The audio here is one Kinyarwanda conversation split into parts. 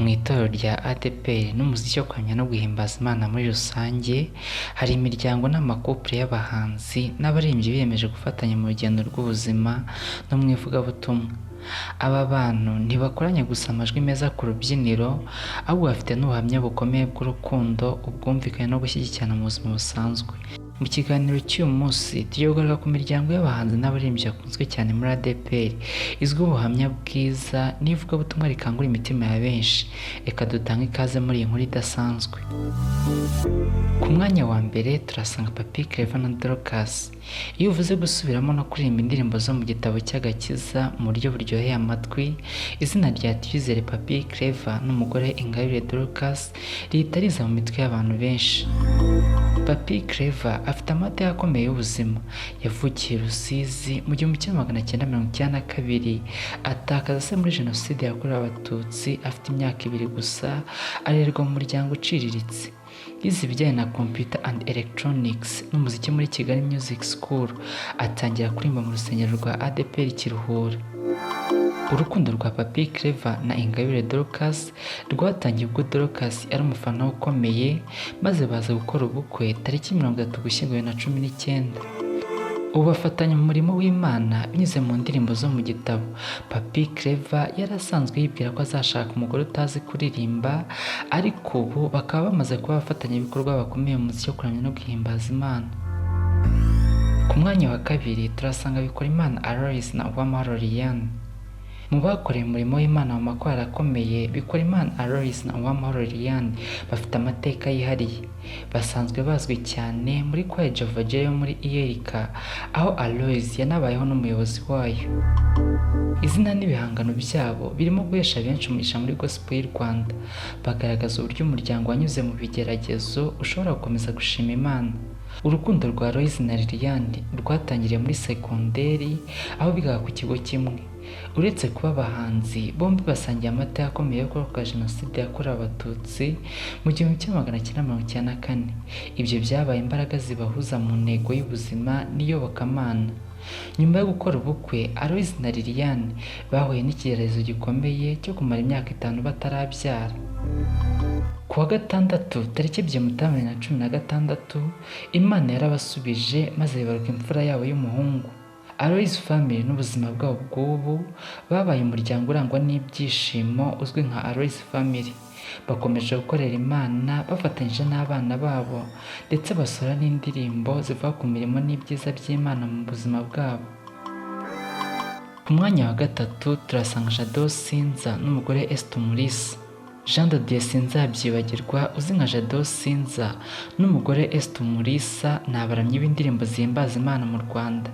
Mu itorero rya ADEPR n'umuziki wo kuramya no guhimbaza Imana muri rusange, hari imiryango n'amakupure y'abahanzi n'abaririmbyi biyemeje gufatanya mu rugendo rw'ubuzima no mu ivugabutumwa. Aba bantu ntibakoranya gusa amajwi meza ku rubyiniro, ahubwo bafite n'ubuhamya bukomeye bw'urukundo, ubwumvikane no gushyigikirana mu buzima busanzwe. Mu kiganiro cy'uyu munsi, tugiye kugaruka ku miryango y'abahanzi n'abaririmbyi bakunzwe cyane muri ADEPR, izwiho ubuhamya bwiza n'ivugabutumwa rikangura imitima ya benshi. Reka dutange ikaze muri iyi nkuru idasanzwe. Ku mwanya wa mbere turasanga Papi Clever na Dorcas. Iyo uvuze gusubiramo no kuririmba indirimbo zo mu gitabo cy'agakiza mu buryo buryoheye amatwi, izina rya Tuyizere Papi Clever n'umugore Ingabire Dorcas rihita riza mu mitwe y'abantu benshi. Papi Clever afite amateka akomeye y'ubuzima. Yavukiye i Rusizi mu 1992, atakaza se muri Jenoside yakorewe Abatutsi afite imyaka 2 gusa, arererwa mu muryango uciriritse. Yize ibijyanye na Computer and Electronics n'umuziki muri Kigali Music School, atangira kuririmba mu rusengero rwa ADEPR Kiruhura. Urukundo rwa Papi Clever na Ingabire Dorcas rwatangiye ubwo Dorcas ari umufana we ukomeye, maze baza gukora ubukwe tariki 30 Ugushyingo 2019. Ubu bafatanya mu murimo w'Imana binyuze mu ndirimbo zo mu gitabo. Papi Clever yari asanzwe yibwira ko azashaka umugore utazi kuririmba, ariko ubu bakaba bamaze kuba abafatanyabikorwa bakomeye mu muziki wo kuramya no guhimbaza Imana. Ku mwanya wa kabiri turasanga Bikorimana Aloys na Uwamahoro Liliane. Mu bakoreye umurimo w'Imana mu makorali akomeye, Bikorimana Aloys na Uwamahoro Liliane bafite amateka yihariye. Basanzwe bazwi cyane muri Choir Jehovah Jireh yo muri ULK, aho Aloys yanabayeho n'umuyobozi wayo. Izina n'ibihangano byabo birimo guhesha benshi umugisha muri gospel y'u Rwanda. Bagaragaza uburyo umuryango wanyuze mu bigeragezo ushobora gukomeza gushima Imana. Urukundo rwa Aloys na Liliane rwatangiriye muri segonderi, aho bigaga ku kigo kimwe. Uretse kuba abahanzi, bombi basangiye amateka akomeye yo kurokoka Jenoside yakorewe Abatutsi mu 1994. Ibyo byabaye imbaraga zibahuza mu ntego y'ubuzima n'iyobokamana. Nyuma yo gukora ubukwe, Aloys na Liliane bahuye n'ikigeragezo gikomeye cyo kumara imyaka 5 batarabyara. Ku wa gatandatu tariki 2 Mutarama 2016, Imana yarabasubije maze bibaruka imfura yabo y'umuhungu. Aloys Family n'ubuzima bwabo bw'ubu babaye umuryango urangwa n'ibyishimo uzwi nka Aloys Family. Bakomeje gukorera Imana bafatanyije n'abana babo, ndetse basohora n'indirimbo zivuga ku mirimo n'ibyiza by'Imana mu buzima bwabo. Ku mwanya wa gatatu turasanga Jado Sinza n'umugore Esther Umulisa. Jean de Dieu Sinzabyibagirwa uzwi nka Jado Sinza n'umugore Esther Umulisa ni abaramyi b'indirimbo zihimbaza Imana mu Rwanda.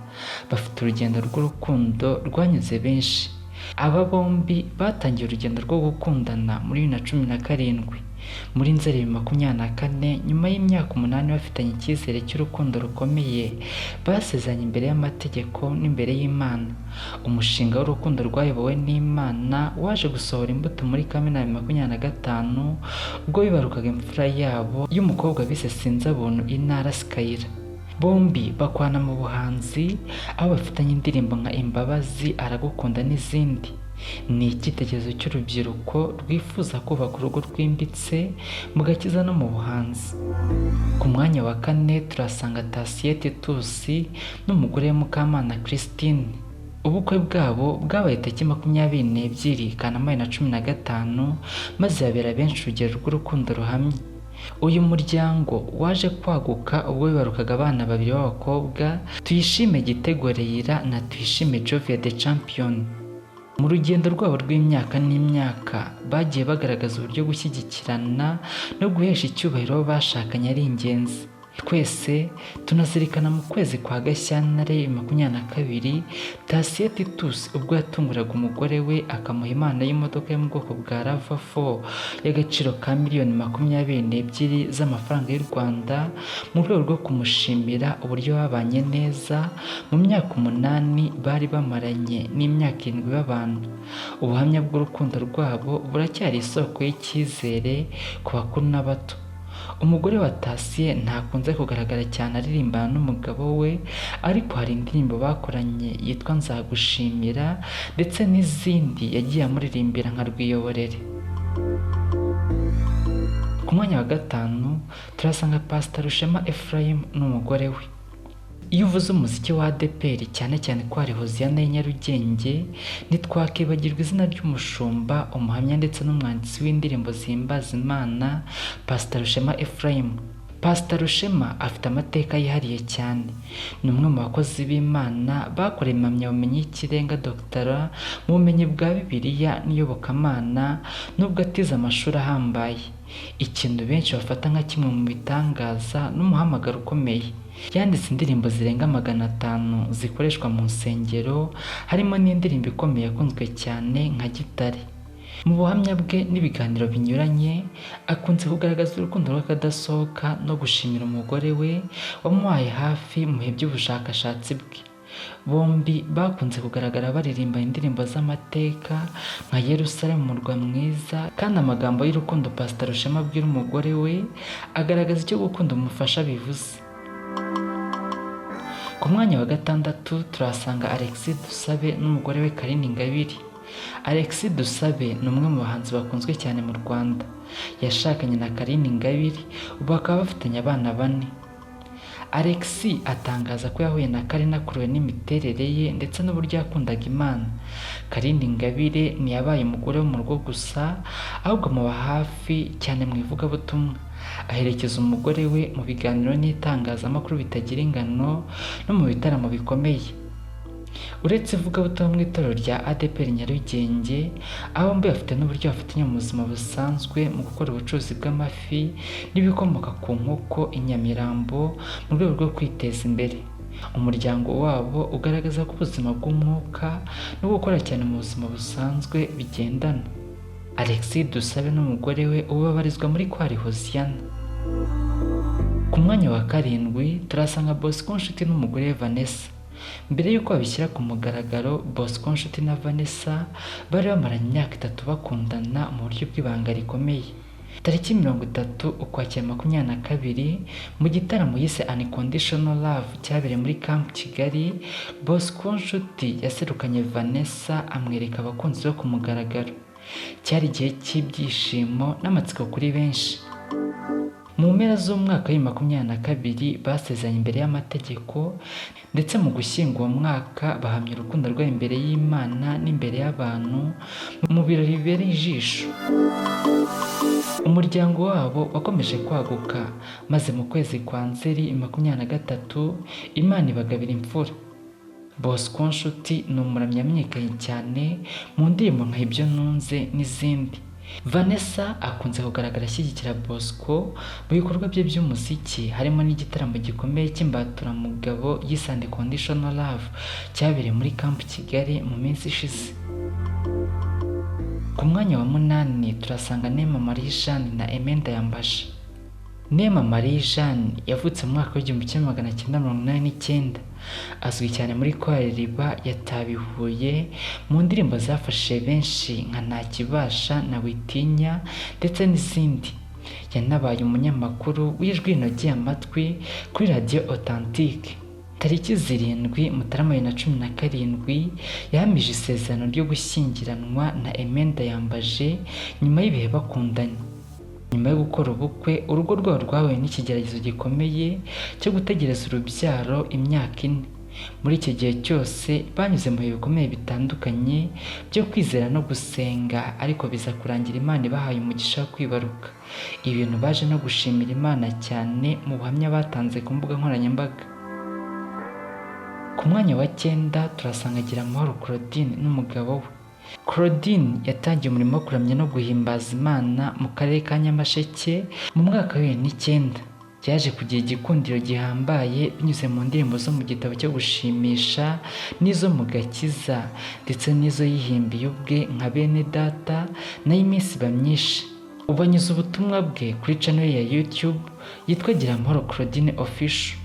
Bafite urugendo rw'urukundo rwanyuze benshi. Aba bombi batangiye urugendo rwo gukundana muri 2017. Muri Nzeri 2024, nyuma y'imyaka 8 bafitanye icyizere cy'urukundo rukomeye, basezeranye imbere y'amategeko n'imbere y'Imana. Umushinga w'urukundo rwayobowe n'Imana waje gusohora imbuto muri Kamena 2025, ubwo bibarukaga imfura yabo y'umukobwa bise Sinzabuntu Intara Skyla. Bombi bakwana mu buhanzi, aho bafitanye indirimbo nka Imbabazi, Aragukunda n'izindi. Ni icyitegererezo cy'urubyiruko rwifuza kubaka urugo rwimbitse mu gakiza no mu buhanzi. Ku mwanya wa kane turasanga Thacien Titus n'umugore we Mukamana Christine. Ubukwe bwabo bwabaye tariki 22 Kanama 2015, maze babera benshi urugero rw'urukundo ruhamye. Uyu muryango waje kwaguka ubwo bibarukaga abana babiri b'abakobwa, Tuyishime Gitego Leila na Tuyishime Jovia the Champion. Mu rugendo rwabo rw'imyaka n'imyaka, bagiye bagaragaza uburyo gushyigikirana no guhesha icyubahiro abo bashakanye ari ingenzi. Twese tunazirikana mu kwezi kwa Gashyantare 22, Thacien Titus ubwo yatunguraga umugore we akamuha impano y'imodoka yo mu bwoko bwa RAV4 y'agaciro ka miliyoni 22 z'amafaranga y'u Rwanda, mu rwego rwo kumushimira uburyo babanye neza mu myaka 8 bari bamaranye n'imyaka 7 babana. Ubuhamya bw'urukundo rwabo buracyari isoko y'icyizere ku bakuru n'abato. Umugore wa Thacien ntakunze kugaragara cyane aririmbana n'umugabo we, ariko hari indirimbo bakoranye yitwa Nzagushimira ndetse n'izindi yagiye amuririmbira nka Rwiyoborere. Ku mwanya wa gatanu turasanga Pastor Rushema Ephraim n'umugore we. Iyo uvuze umuziki wa ADEPR, cyane cyane Korali Hoziyana y'i Nyarugenge, ntitwakibagirwa izina ry'umushumba, umuhamya ndetse n'umwanditsi w'indirimbo zihimbaza Imana, Pastor Rushema Ephraim. Pastor Rushema afite amateka yihariye cyane. Ni umwe mu bakozi b'Imana bakoreye impamyabumenyi y'ikirenga Doctorat mu bumenyi bwa Bibiliya n'iyobokamana, nubwo atize amashuri ahambaye. Ikintu benshi bafata nka kimwe mu bitangaza n'umuhamagaro ukomeye. Yanditse indirimbo zirenga 500 zikoreshwa mu nsengero, harimo n'indirimbo ikomeye yakunzwe cyane nka Gitare. Mu buhamya bwe n'ibiganiro binyuranye, akunze kugaragaza urukundo rw'akadasohoka no gushimira umugore we wamuhaye hafi mu bihe by'ubushakashatsi bwe. Bombi bakunze kugaragara baririmba indirimbo z'amateka nka Yerusalemu umurwa mwiza, kandi amagambo y'urukundo Pastor Rushema abwira umugore we agaragaza icyo gukunda umufasha bivuze. Ku mwanya wa gatandatu turahasanga Alexis Dusabe n'umugore we Carine Ingabire. Alexis Dusabe ni umwe mu bahanzi bakunzwe cyane mu Rwanda. Yashakanye na Carine Ingabire, ubu bakaba bafitanye abana 4. Alexis atangaza ko yahuye na Carine akuruwe n'imiterere ye ndetse n'uburyo yakundaga Imana. Carine Ingabire ntiyabaye umugore wo mu rugo gusa, ahubwo amuba hafi cyane mu ivugabutumwa. Aherekeza umugore we mu biganiro n'itangazamakuru bitagira ingano no mu bitaramo bikomeye. Uretse ivugabutumwa mu itorero rya ADEPR Nyarugenge, aba bombi bafite n'uburyo bafatanya mu buzima busanzwe mu gukora ubucuruzi bw'amafi n'ibikomoka ku nkoko i Nyamirambo mu rwego rwo kwiteza imbere. Umuryango wabo ugaragaza ko ubuzima bw'umwuka no gukora cyane mu buzima busanzwe bigendana. Alexis Dusabe n'umugore we ubu babarizwa muri Korali Hoziyana. Ku mwanya wa karindwi turasanga Bosco Nshuti n'umugore we Vanessa. Mbere y'uko babishyira ku mugaragaro, Bosco Nshuti na Vanessa bari bamaranye imyaka 3 bakundana mu buryo bw'ibanga rikomeye. Tariki 30 Ukwakira 2022, mu gitaramo yise Unconditional Love cyabereye muri Camp Kigali, Bosco Nshuti yaserukanye Vanessa amwereka abakunzi be ku mugaragaro. Cyari igihe cy'ibyishimo n'amatsiko kuri benshi. Mu mpera z'umwaka wa 2022 basezeranye imbere y'amategeko, ndetse mu gushyingo uwo mwaka bahamya urukundo rwabo imbere y'Imana n'imbere y'abantu mu birori bibereye ijisho. Umuryango wabo wakomeje kwaguka, maze mu kwezi kwa Nzeri 2023 Imana ibagabira imfura. Bosco Nshuti ni umuramyi wamenyekanye cyane mu ndirimbo nka Ibyo Ntunze n'izindi. Vanessa akunze kugaragara ashyigikira Bosco mu bikorwa bye by'umuziki, harimo n'igitaramo gikomeye cy'imbaturamugabo yise Unconditional Love cyabereye muri Camp Kigali mu minsi ishize. Ku mwanya wa 8 turasanga Neema Marie Jeanne na Aimé Ndayambaje. Neema Marie Jeanne yavutse mu mwaka w'1989, azwi cyane muri Korali Riba yatabiye Huye mu ndirimbo zafashije benshi nka Ntakibasha na Witinya ndetse n'izindi. Yanabaye umunyamakuru w'ijwi rinogeye amatwi kuri Radio Authentique. Tariki 7 Mutarama 2017 yahamije isezerano ryo gushyingiranwa na Aimé Ndayambaje nyuma y'ibihe bakundanye. Nyuma yo gukora ubukwe, urugo rwabo rwahuye n'ikigeragezo gikomeye cyo gutegereza urubyaro imyaka 4. Muri icyo gihe cyose banyuze mu bihe bikomeye bitandukanye byo kwizera no gusenga, ariko biza kurangira Imana ibahaye umugisha wo kwibaruka. Ibintu baje no gushimira Imana cyane mu buhamya batanze ku mbuga nkoranyambaga. Ku mwanya wa 9 turasanga Giramahoro Claudine n'umugabo we. Claudine yatangiye umurimo wo kuramya no guhimbaza Imana mu karere ka Nyamasheke mu mwaka wa 2009. Yaje kugira igikundiro gihambaye binyuze mu ndirimbo zo mu gitabo cyo gushimisha n'izo mu gakiza, ndetse n'izo yihimbiye ubwe nka Bene Data na Iminsi Iba Myinshi. Ubu anyuza ubutumwa bwe kuri channel ya YouTube yitwa Giramahoro Claudine Official.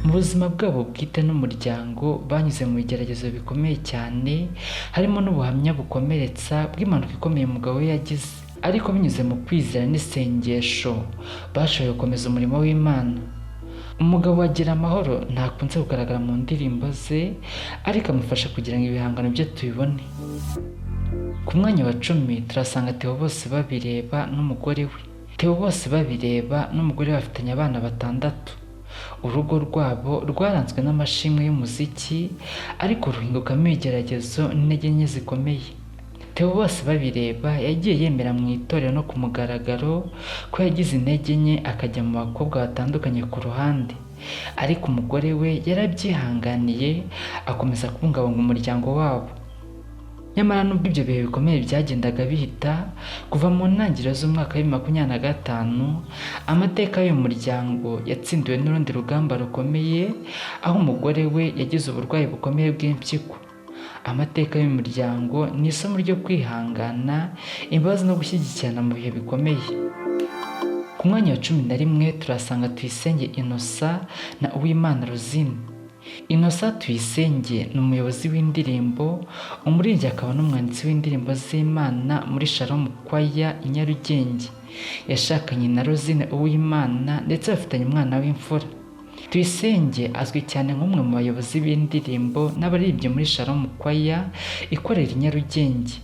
Mu buzima bwabo bwite n'umuryango banyuze mu bigeragezo bikomeye cyane, harimo n'ubuhamya bukomeretsa bw'impanuka ikomeye umugabo we yagize. Ariko binyuze mu kwizera n'isengesho bashoboye gukomeza umurimo w'Imana. Umugabo wa Giramahoro ntakunze kugaragara mu ndirimbo ze, ariko amufasha kugira ngo ibihangano bye tubibone. Ku mwanya wa 10 turasanga Theo Bose babireba n'umugore we. Theo Bose babireba n'umugore we bafitanye abana 6. Urugo rwabo rwaranzwe n'amashimwe y'umuziki, ariko ruhingukamo ibigeragezo n'intege nke zikomeye. Theo Bose babireba yagiye yemera mu itorero no ku mugaragaro ko yagize intege nke akajya mu bakobwa batandukanye ku ruhande, ariko umugore we yarabyihanganiye akomeza kubungabunga umuryango wabo. Nyamara nubwo ibyo bihe bikomeye byagendaga bihita, kuva mu ntangiriro z'umwaka wa 2025, amateka y'uyu muryango yatsindiwe n'urundi rugamba rukomeye, aho umugore we yagize uburwayi bukomeye bw'impyiko. Amateka y'uyu muryango ni isomo ryo kwihangana, imbabazi no gushyigikirana mu bihe bikomeye. Ku mwanya wa 11 turasanga Tuyisenge Innocent na Uwimana Rosine. Innocent Tuyisenge ni umuyobozi w'indirimbo, umuririmbyi akaba n'umwanditsi w'indirimbo z'Imana muri Shalom Choir i Nyarugenge. Yashakanye na Rosine Uwimana ndetse bafitanye umwana w'imfura. Tuyisenge azwi cyane nk'umwe mu bayobozi b'indirimbo n'abaririmbyi muri Shalom Choir ikorera i Nyarugenge.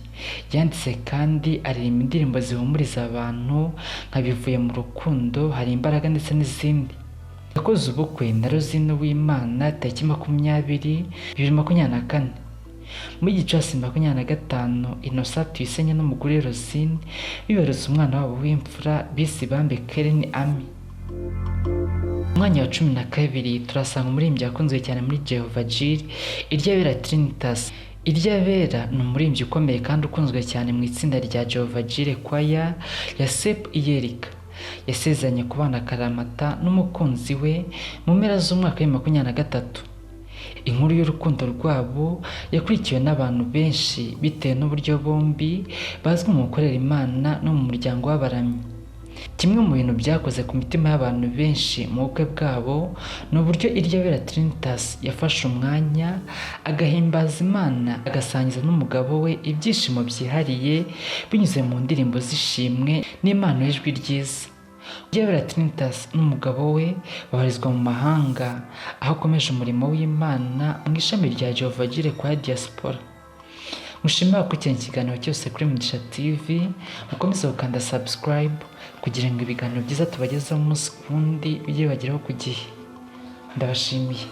Yanditse kandi aririmba indirimbo zihumuriza abantu nka Bivuye mu Rukundo, Hari Imbaraga ndetse n'izindi. Yakoze ubukwe na Rosine Uwimana tariki 20, 2024. Muri Gicurasi 2025, Innocent Tuyisenge n'umugore Rosine bibarutse umwana wabo w'imfura bise Ibambe Keren Ami. Umwanya wa 12 turasanga umuririmbyi wakunzwe cyane muri Jehovah Jireh, Iryabera Trinitas. Iryabera ni umuririmbyi ukomeye kandi ukunzwe cyane mu itsinda rya Jehovah Jireh Choir ya Sep Iyerika. Yasezeranye kubana akaramata n'umukunzi we mu mpera z'umwaka wa 2023. Inkuru y'urukundo rwabo yakurikiwe n'abantu benshi bitewe n'uburyo bombi bazwi mu gukorera Imana no mu muryango w'abaramyi. Kimwe mu bintu byakoze ku mitima y'abantu benshi mu bukwe bwabo ni uburyo Iryabera Trinitas yafashe umwanya agahimbaza Imana, agasangiza n'umugabo we ibyishimo byihariye binyuze mu ndirimbo z'ishimwe n'impano y'ijwi ryiza. Iryabera Trinitas n'umugabo we babarizwa mu mahanga, aho akomeje umurimo w'Imana mu ishami rya Jehovah Jireh kwa Diaspora. Mushimire gukurikirana ikiganiro cyose kuri Mugisha TV, mukomeze gukanda subscribe kugira ngo ibiganiro byiza tubagezaho umunsi ku wundi bijye bibageraho ku gihe. Ndabashimiye.